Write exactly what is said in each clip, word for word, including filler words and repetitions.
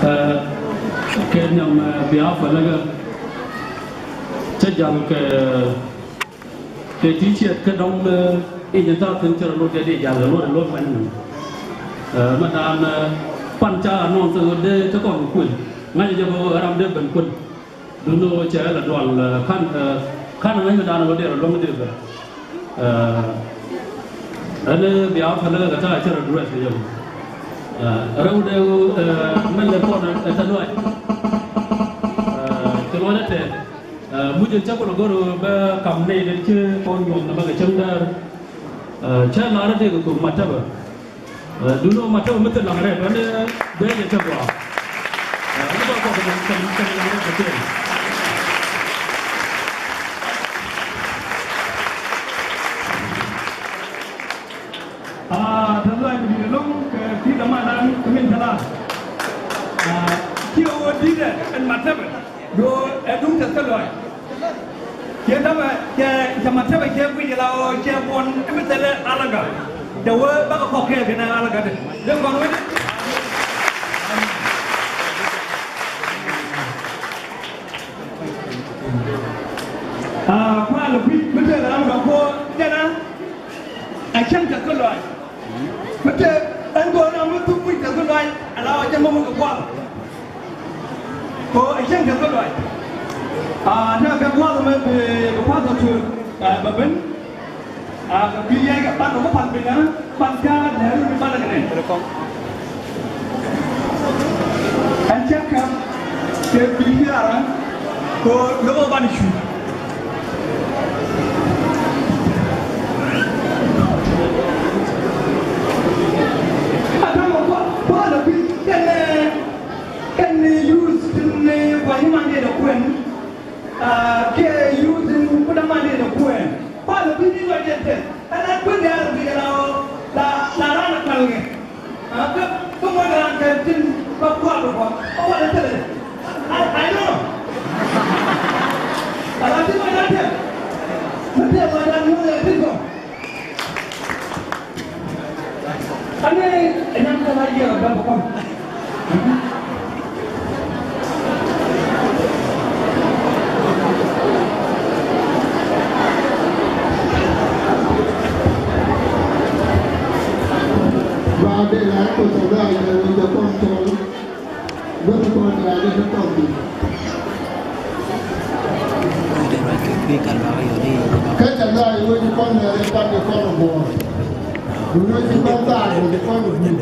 Kɛ nhiam, ɛ, bia̱a̱ pälikä cä jal kɛ, kɛ ti ciɛt kä dɔ̱ŋ, ɛ, i̱ jɛ tha̱a̱ŋ thi̱n cɛ rɔ lot kɛ di jal kɛ lot ɛ lot many many. Ɛ, mɛ daan, ɛ, pan ca anɔŋ thil ɣöö dee te kɔn kɛ kuël ŋa̱c jɛ bä ɣöö ram dee ben kuël. Duundɛ ɣöö cɛ la dual, ɛ, ka̱n, ɛ, ka̱n ɛ ŋäc mɛ daan ɣöö dee rɔ luäŋ dee ben. Ɛ, ɛn bia pälikä kɛ ta̱a̱ cä rɔ duet kɛ yɛ. Ɛ, rɛwdɛ, ɛ, mɛn lɛ kɔn ɛ Tɛthlɔac. Ɛ, Tɛthlɔac ɛ tɛth. Ɛ, muc in cä kulɛ go̱r bɛ kam nɛy den ci kɔn nyuɔ̱th nɛ bä kɛ cäŋ däär. Ɛ, cä lar ɛ dee kɛ thok matäbä. Ɛ, duundɛ ɣöö matäbä mi thil laŋ rɛp, ɛn, ɛ, bee jɛ cä gɔaa. Ɛ, ɛn bä kɔk kɛ kɛ kɛ laŋ rɛp kɛ tëë. Aa, Tɛthlɔac mi di̱i̱t ɛlɔ̱ŋ kɛ ki̱i̱t dämandan kɛ min thil a. Aa, ci ɣöö di̱i̱t ɛ ɛn matäbä. Duö ɛ duŋ Tɛthlɔac. Ciɛ dämɛ, cɛ, cɛ matäbä cɛ guic ala ɣöö cɛ buɔn ti mi thilɛ alaga. Cɛ wee bakɛ kɔk kɛɛl kɛnɛ alaga dee. Dee kɔn wee. Aa, kualɛ kui̱ mi tëë la ram dɔ̱ŋ kuɔɔr jɛn a. A cäŋ Tɛthlɔac. Mi te ɛn go̱o̱r na mi thuk muc Tɛthlɔac ala ɣöö jɛ ŋɔm kɛ gua̱a̱th. Ko a cäŋ Tɛthlɔac. A, na kɛ gua̱a̱th mɛ bi, bi gua̱a̱th ɔ tuur, a, bɛ ben. A, kɛ bi yɛn kɛ pan ɔ mi pal piny a, pan ca lɛru ni pan kɛ nɛ. Ɛn cä käm kɛ bi diaal ɛ ko lo̱k ɔ ban cu. A täämɛ kua̱r, kua̱r lɛ kui̱ kɛnɛ, kɛnɛ youth tin ni kuany mandɛ dɛ kuɛn. A, kɛ youth tin kudɛ mandɛ dɛ kuɛn. Kua̱r lɛ kui̱ ni lɔ jɛ tɛth. Ɛn a kui̱ ni a lɛ kui̱ kɛ la ɔ, la, la ran a kal kɛ. Kä, kä muɔc raan kɛ tin bä kuath bä kuath. Kä kuath in thilɛ. I, I know. Ala ti muɔc raan tiɛm. Mi tiɛm muɔc raan muɔc raan tin kɔ. Ani, ɛn an kɛ la yiɛn a bɛ bä kuath. Ba de la ko ta da ya ni da kon to. Ba ko ta da da kon to. Ka ta da yo ni kon da da kon to. Ni kon ta da kon to.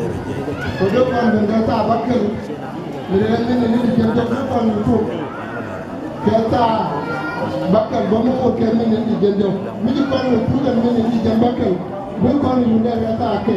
Ko do kon da ta ba ke. Mi rɛl ni ni ni di jɛn jɔk ni kɔn ni tuk. Kɛ thaar bäkɛl bä mi wä kɛ mi ni di jɛn jɔk. Mi di kɔn ni tuk kɛ mi ni di jɛn bäkɛl. Bi kɔn ni yundɛ rɛ thaar kɛ.